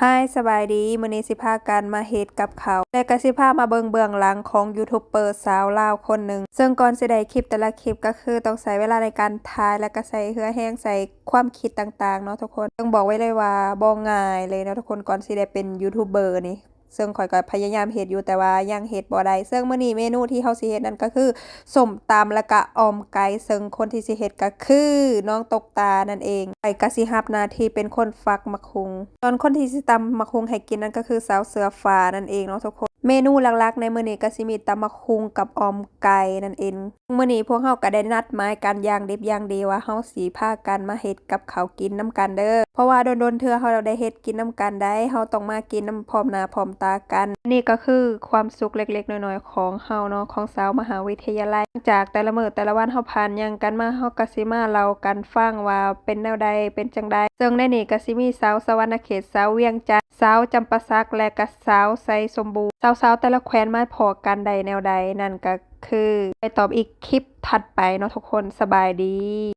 Hi ສະບາຍດີ ມື້ນີ້ຊິພາກັນມາເຮັດກັບເຂົ້າ ແລະກະຊິພາມາເບິ່ງເບື້ອງຫຼັງຂອງຢູທູບເບີສາວລາວຄົນໜຶ່ງ ເຊິ່ງກ່ອນຊິໄດ້ຄລິບແຕ່ລະຄລິບ ກະຄືຕ້ອງໃຊ້ເວລາໃນການຖ່າຍ ແລະກະໃຊ້ເຫື່ອແຮງ ໃຊ້ຄວາມຄິດຕ່າງໆເນາະທຸກຄົນ ເຊິ່ງບອກໄວ້ເລີຍວ່າບໍ່ງ່າຍເລີຍເນາະທຸກຄົນ ກ່ອນຊິໄດ້ເປັນຢູທູບເບີນີ້ ເຊິ່ງຂ້ອຍກໍພະຍາຍາມເຮັດຢູ່ ແຕ່ວ່າຍັງເຮັດບໍ່ໄດ້ ເຊິ່ງມື້ນີ້ເມນູທີ່ເຮົາຊິເຮັດນັ້ນກໍຄື ສົ້ມຕຳ ແລະກະອ່ອມໄກ່ ເຊິ່ງຄົນທີ່ຊິເຮັດກໍຄືນ້ອງຕົກຕານັ້ນເອງ ຂ້ອຍກະຊິຮັບໜ້າທີ່ເປັນຄົນຝັກໝາກຫຸ່ງ ສ່ວນຄົນທີ່ຊິຕຳໝາກຫຸ່ງໃຫ້ກິນນັ້ນກໍຄືສາວເສື້ອຟ້ານັ້ນເອງເນາະທຸກຄົນ ເມນູຫຼັກໆໃນມື້ນີ້ກະຊິມີຕຳໝາກຫຸ່ງກັບອ່ອມໄກ່ນັ້ນເອງ ມື້ນີ້ພວກເຮົາກະໄດ້ນັດໝາຍກັນຢ່າງດິບຢ່າງດີວ່າເຮົາຊິພາກັນມາເຮັດກັບເຂົ້າກິນນຳກັນເດີ ເພາະວ່າດົນໆເທື່ອເຮົາໄດ້ເຮັດກິນນຳກັນໄດ໋ ເຮົາຕ້ອງມາກິນນຳພ້ອມໜ້າພ້ອມຕາກັນ ນີ້ກໍຄືຄວາມສຸກເລັກໆນ້ອຍໆຂອງເຮົາເນາະ ຂອງຊາວມະຫາວິທະຍາໄລ ຫຼັງຈາກແຕ່ລະມື້ແຕ່ລະວັນເຮົາຜ່ານຫຍັງກັນມາ ເຮົາກໍຊິມາເລົ່າກັນຟັງວ່າເປັນແນວໃດ ເປັນຈັ່ງໃດ ເຊິ່ງໃນນີ້ກໍຊິມີຊາວສະຫວັນນະເຂດ ຊາວວຽງຈັນ ຊາວຈຳປາສັກ ແລະກະຊາວໄຊສົມບູນ ຊາວໆແຕ່ລະແຂວງມາພໍ້ກັນໄດ້ແນວໃດ ນັ້ນກໍຄືໄປຕອບອີກຄລິບຖັດໄປເນາະທຸກຄົນ ສະບາຍດີ.